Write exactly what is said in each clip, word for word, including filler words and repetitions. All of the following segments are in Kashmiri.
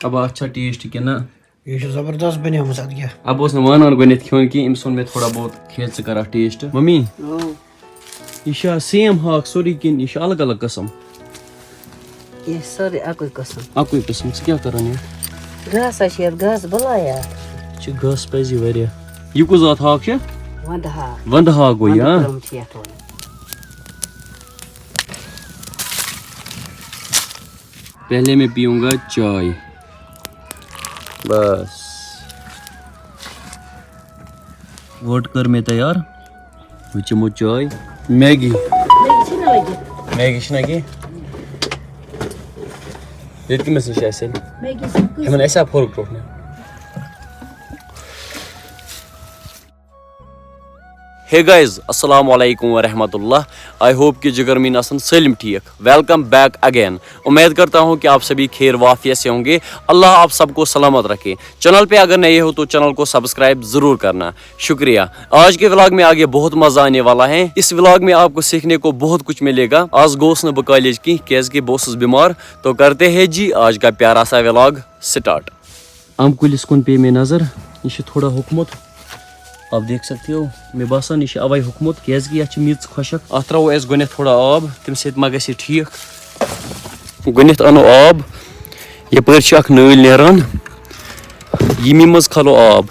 ابا، اَتھ چھا ٹیسٹ کِنہٕ نہ؟ یہِ چھُ زبردست بنیومُت، اَدٕ کیٛاہ؟ ابا اوس نہٕ مانان گۄڈٕنٮ۪تھ کھیوٚن کینٛہہ، أمِس ووٚن مےٚ تھوڑا بہت کھے ژٕ کر اَتھ ٹیسٹ۔ ممی، اۭں۔ یہِ چھا سیم ہاکھ سورُے کِنہٕ یہِ چھُ الگ الگ قٕسم؟ یہِ چھِ سٲرٕے اَکُے قٕسٕم۔ اَکُے قٕسم، ژٕ کیٛاہ کران یہِ؟ گاسا چھِ یَتھ گاسہٕ بَلایا۔ یہِ چھِ گاسہٕ پَزی واریاہ۔ یہِ کُس زات ہاکھ چھِ؟ وَندٕ ہاکھ۔ وَندٕ ہاکھ گوٚو یہِ، وَندٕ ہاں؟ ترٛٲومٕژ چھِ یَتھ وَنان۔ پہلے میں پیوں گا چائے۔ بس۔ ووٹ کر میں تیار۔ وۄنۍ چٮ۪مو چاے۔ میگی۔ میگی چھِنہ لٔگِتھ۔ میگی چھِنہ کینٛہہ۔ ییٚتہِ کٔمِس نِش آسہِ؟ میگی چھِ کۭژ؟ یِمَن آسہِ ہا فورک ٹوٹھ نہ؟ Hey guys, السلام علیکم ورحمۃ اللہ۔ آئی ہوپ کہ جگر میٖن آسن سٲلِم ٹھیٖک۔ Welcome back again۔ امید کرتا ہوں کہ آپ سبھی خیر وافیت سے ہوں گے۔ اللہ آپ سب کو سلامت رکھے۔ چینل پہ اگر نئے ہو تو چینل کو سبسکرائب ضرور کرنا۔ شکریہ۔ آج کے ولاگ میں آگے بہت مزہ آنے والا ہے۔ اس ولاگ میں آپ کو سیکھنے کو بہت کچھ ملے گا۔ آز گوس نہٕ بہٕ کالیج کینٛہہ کیازِ کہِ بہٕ اوسُس بیمار۔ تو کرتے ہیں جی آج کا پیارا سا ولاگ سٹارٹ۔ امب کُلِس کُن پیٚیہِ مےٚ نظر، یہِ چھُ تھوڑا ہوٚکھمُت۔ آپ دیکھ سکتے ہو، مےٚ باسان یہِ چھُ اوے ہوٚکھمُت، کیازِ کہِ یتھ چھِ میٚژ خۄشک۔ اتھ ترٛاوو أسۍ گۄڈٕنیتھ تھوڑا آب، تمہِ سۭتۍ ما گژھِ یہِ ٹھیٖک۔ گۄڈٕنیتھ انو آب، یپٲرۍ چھِ اکھ نٲلۍ نیران، ییٚمی منٛز کھالو آب۔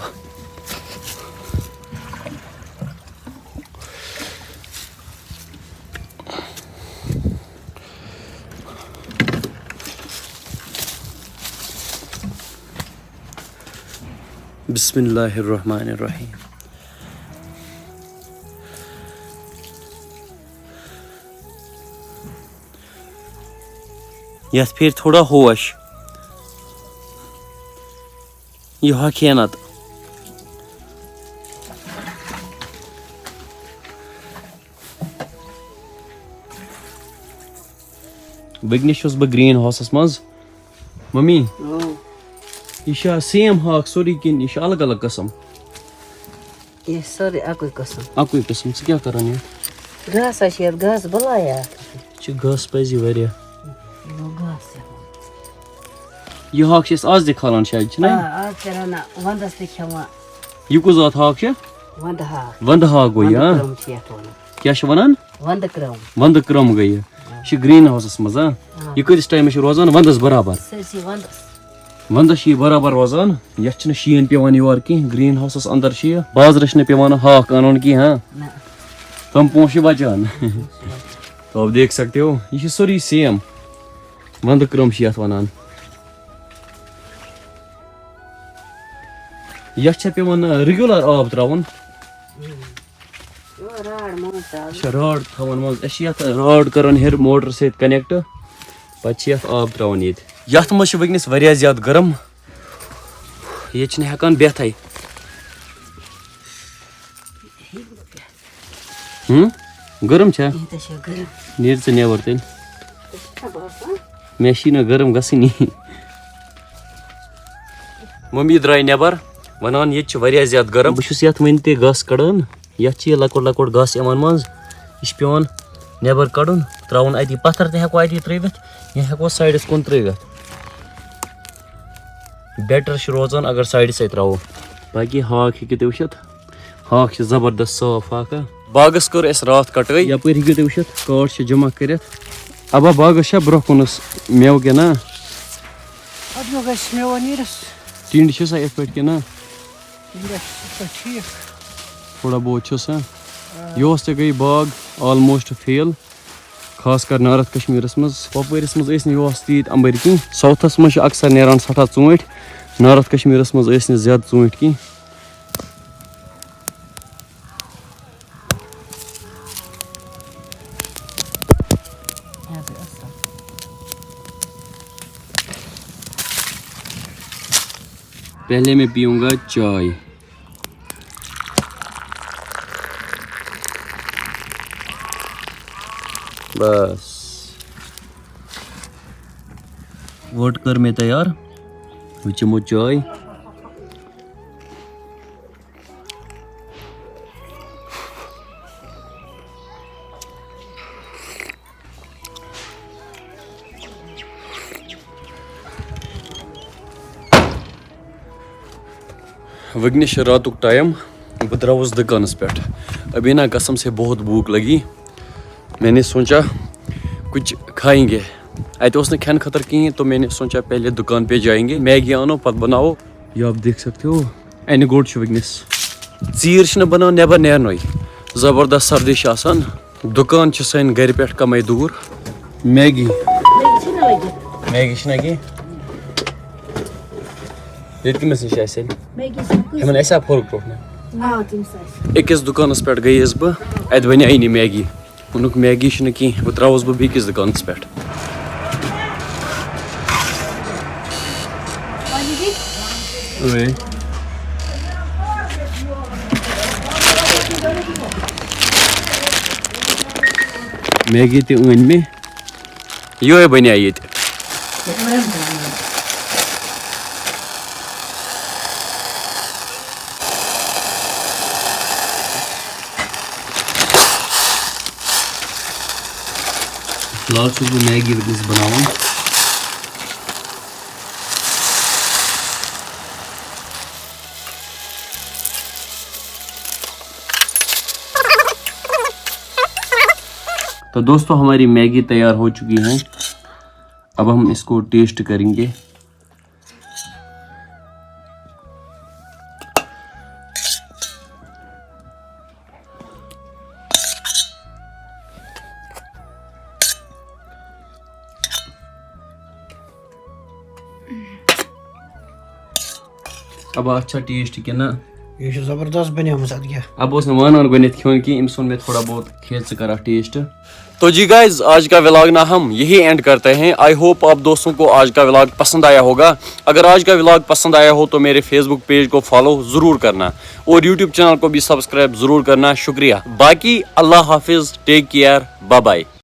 بسم اللہ الرحمن الرحیم۔ یتھ پھیرِ تھوڑا ہوش، یہِ ہۄکھِ ہا نتہٕ۔ وٕنکیٚنس چھُس بہٕ گرین ہاوسس منٛز۔ ممی، اۭں۔ یہِ چھا سیم ہاکھ سورُے کِنہٕ یہِ چھُ الگ الگ قٕسم؟ یہِ چھِ سٲرٕے اَکُے قٕسٕم۔ اَکُے قٕسم، ژٕ کیٛاہ کران یہِ؟ گاسا چھِ یَتھ گاسہٕ بَلایا۔ یہِ چھِ گاسہٕ پَزی واریاہ۔ یہِ گوٚو گاسہٕ ہٮ۪وان۔ یہِ ہاکھ چھِ أسۍ آز تہِ کھالان شاید، چھِنہ؟ آ، آز تہِ رَنان وَندَس تہِ کھٮ۪وان۔ یہِ کُس زات ہاکھ چھِ؟ وَندٕ ہاکھ۔ وَندٕ ہاکھ گوٚو یہِ، وَندٕ ہاں؟ ترٛٲم چھِ یَتھ وَنان۔ کیٛاہ چھِ وَنان؟ وَندٕ ترٛٲم۔ وَندٕ کرٛم گٔے یہِ۔ یہِ چھِ گرٛیٖن ہاوسَس منٛز، ہاں؟ آ۔ یہِ کۭتِس ٹایمَس چھِ روزان؟ وَندَس برابر۔ سٲرسٕے وَندَس۔ وَندَس چھِ یہِ برابر روزان۔ یَتھ چھِنہٕ شیٖن پٮ۪وان یورٕ کینٛہہ۔ گرٛیٖن ہاوسَس اَندَر چھِ یہِ۔ بازرَس چھِنہٕ پٮ۪وان ہاکھ اَنُن کینٛہہ، ہاں؟ نہ۔ تِم پونٛسہٕ چھِ بَچان۔ تو آپ دیکھ سکتے ہو، یہِ چھِ سورُے سیم۔ وَندٕ کرٛم چھِ یَتھ وَنان۔ یَتھ چھا پٮ۪وان ریگیولر آب ترٛاوُن؟ یہِ راڈ منٛز ترٛاوُن۔ اچھا، راڈ تھاوان منٛز۔ أسۍ چھِ یَتھ راڈ کران ہیٚرِ موٹر سۭتۍ کنیکٹ، پَتہٕ چھِ یَتھ آب ترٛاوان ییٚتہِ۔ یَتھ منٛز چھِ وٕنکیٚنَس واریاہ زیادٕ گرم، ییٚتہِ چھِنہٕ ہٮ۪کان بِہتھٕے۔ ہُم؟ گرم چھا؟ ییٖتیٛاہ چھِ گرم۔ نیٖر ژٕ نٮ۪بر تیٚلہِ۔ ژےٚ چھےٚ باسان؟ مےٚ چھِی نہٕ گرم گژھٲنی۔ مٔمی درٛاے نٮ۪بر، وَنان ییٚتہِ چھِ واریاہ زیادٕ گرم۔ بہٕ چھُس یَتھ وٕنہِ تہِ گاسہٕ کَڑان۔ یَتھ چھِ یہِ لۄکُٹ لۄکُٹ گاسہٕ یِوان منٛز۔ یہِ چھِ پٮ۪وان نٮ۪بر کَڑُن، ترٛاوُن اَتی۔ پَتھر تہِ ہٮ۪کو اَتی ترٛٲوِتھ، یا ہٮ۪کو سایڈَس کُن ترٛٲوِتھ۔ بیٹر چھُ روزان اگر سایڈَسٕے ترٛاوو۔ باقٕے ہاکھ ہیٚکِو تُہۍ وٕچھِتھ۔ ہاکھ چھِ زبردست صاف ہاکھا۔ باغس کٔر اَسہِ راتھ کٹٲے۔ یپٲرۍ ہیٚکِو تُہۍ وٕچھِتھ، کاٹھ چھِ جمع کٔرِتھ۔ ابا، باغس چھا برٛونٛہہ کُنس مٮ۪وٕ کِنہٕ نہ؟ اَتھ ما گژھِ مٮ۪وٕ نیٖرِتھ؟ ٹِنٛڈ چھِ سا یِتھ پٲٹھۍ کِنہٕ نہ؟ یہِ گژھِ یِتھ پٲٹھۍ ٹھیٖک۔ تھوڑا بہت چھُ سا۔ یہِ اوس تہِ گٔے باغ almost fail، خاص کر نارتھ کشمیٖرس منٛز۔ کۄپوٲرِس منٛز ٲسۍ نہٕ یِہُس تیٖتۍ اَمبٕرۍ کینٛہہ۔ ساوتھس منٛز چھِ اکثر نیران سٮ۪ٹھاہ ژوٗنٛٹھۍ، نارتھ کشمیٖرس منٛز ٲسۍ نہٕ زیادٕ ژوٗنٛٹھۍ کینٛہہ۔ پہلے میں پیوں گا چائے۔ بس۔ ووٹ کٔر مےٚ تیار۔ وۄنۍ چٮ۪مو چاے۔ وٕنکیٚنَس چھِ راتُک ٹایم، بہٕ درٛاوُس دُکانَس پٮ۪ٹھ۔ ابھی نا قسم سے بہت بھوک لگی، میں نے سوچا کچھ کھائیں گے۔ اَتہِ اوس نہٕ کھٮ۪نہٕ خٲطرٕ کِہیٖنۍ، تو میں نے سوچا پہلے دُکان پہ جائیں گے، میگی اَنو پَتہٕ بَناوو۔ یہ آپ دیکھ سکتے ہو، اَنہِ گوٚٹ چھُ وٕنکیٚنَس۔ ژیٖرۍ چھِنہٕ بَنان نٮ۪بَر نیرنُے، زبردست سردی چھِ آسان۔ دُکان چھِ سانہِ گَرِ پٮ۪ٹھ کَمٕے دوٗر۔ میگی۔ میگی چھِنہٕ لٔگِتھ۔ میگی چھِنہٕ کینٛہہ۔ ییٚتہِ کٔمِس نِش آسہِ؟ میگی چھِنہٕ کٲنٛسہِ۔ یِمَن آسہِ ہا فورک ٹوٹھ نہ؟ آ، تٔمِس آسہِ۔ أکِس دُکانَس پٮ۪ٹھ گٔیَس بہٕ، اَتہِ بَنے نہٕ میگی۔ ووٚنُکھ، "میگی چھِنہٕ کینٛہہ، بہٕ ترٛاوَس بہٕ بیٚکِس دُکانَس پٮ۪ٹھ۔" اوے۔ میگی تہِ أنۍ مےٚ۔ یِہوٚے بَنیٛا ییٚتہِ۔ فی الحال چھُس بہٕ میگی وٕنکیٚنَس بَناوان۔ तो दोस्तों, हमारी मैगी तैयार हो चुकी है। अब हम इसको टेस्ट करेंगे। اب اَتھ چھا ٹیسٹ کِنہٕ نہ؟ یہِ چھُ زبردست بنیومُت، اَدٕ کیٛاہ؟ اب اوس نہٕ مانان گۄڈٕنٮ۪تھ کھیوٚن کینٛہہ، أمِس ووٚن مےٚ تھوڑا بہت، کھے ژٕ کر اَتھ ٹیسٹ۔ تو جی گائز، آج کا ولاگ نا ہم یہی اینڈ کرتے ہیں۔ آئی ہوپ آپ دوستوں کو آج کا ولاگ پسند آیا ہوگا۔ اگر آج کا ولاگ پسند آیا ہو تو میرے فیس بک پیج کو فالو ضرور کرنا اور یوٹیوب چینل کو بھی سبسکرائب ضرور کرنا۔ شکریہ۔ باقی اللہ حافظ، ٹیک کیئر، بائے بائے۔